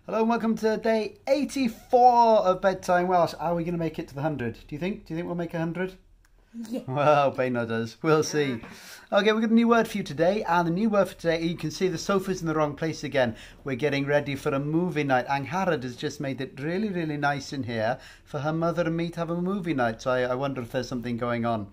Hello and welcome to day 84 of Bedtime Welsh. Are we going to make it to the 100? Do you think? Do you think we'll make 100? Yeah. Well, Beuno does. We'll see. Okay, we've got a new word for you today. And the new word for today, you can see the sofa's in the wrong place again. We're getting ready for a movie night. Angharad has just made it really, really nice in here for her mother and me to have a movie night. So I wonder if there's something going on.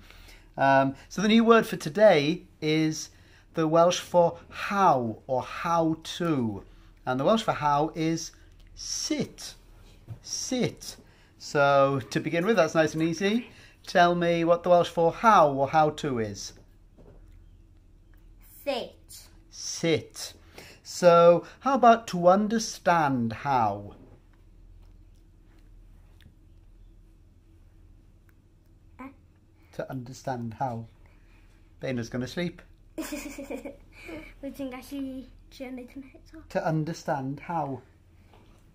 So the new word for today is the Welsh for how or how to. And the Welsh for how is sut. Sut. So to begin with, that's nice and easy. Tell me what the Welsh for how or how to is. Sut. Sut. So how about to understand how? To understand how. Beuno's going to sleep. Wyt ti'n gallu trio wneud hynna eto? To understand how.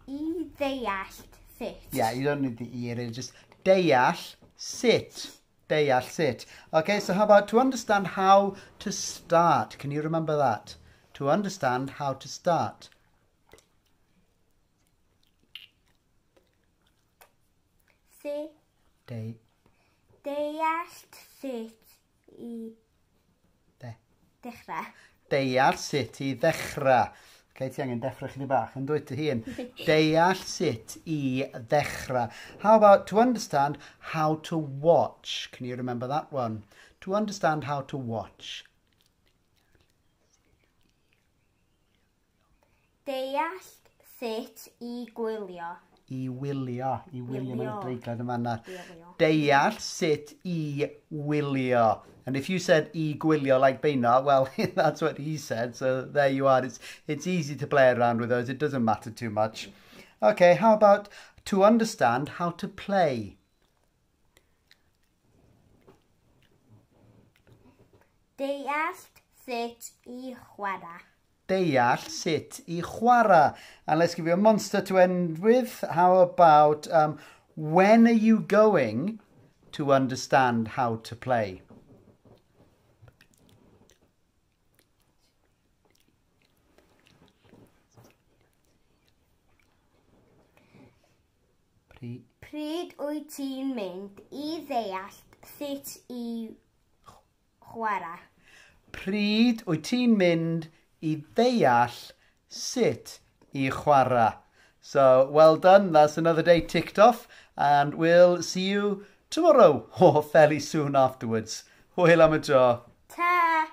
I ddeall sut. Yeah, you don't need the E in it. Just deall sut. Deall sut. Okay, so how about to understand how to start? Can you remember that? To understand how to start. Si. De. Deall sut i De. dechrau. Deall sut i ddechrau. Okay, ti angen deffro chydig bach yn dwyt dy hun. Deall sut i ddechrau. How about to understand how to watch? Can you remember that one? To understand how to watch. Deall sut i gwylio. I wylio. I wylio. Mae'n Wylio. dreiglad yma yna. Wylio. Deall sut i wylio. And if you said i gwylio like Beuno, well, that's what he said. So there you are. It's easy to play around with those. It doesn't matter too much. Okay, how about to understand how to play? Deall sut i chwarae. Deall sut i chwarae. And let's give you a monster to end with. How about when are you going to understand how to play? Pryd. Pryd wyt ti'n mynd i ddeall sut i chwarae? Pryd wyt ti'n mynd i ddeall sut i chwarae? So, well done. That's another day ticked off. And we'll see you tomorrow or fairly soon afterwards. Hwyl am y tro. Ta!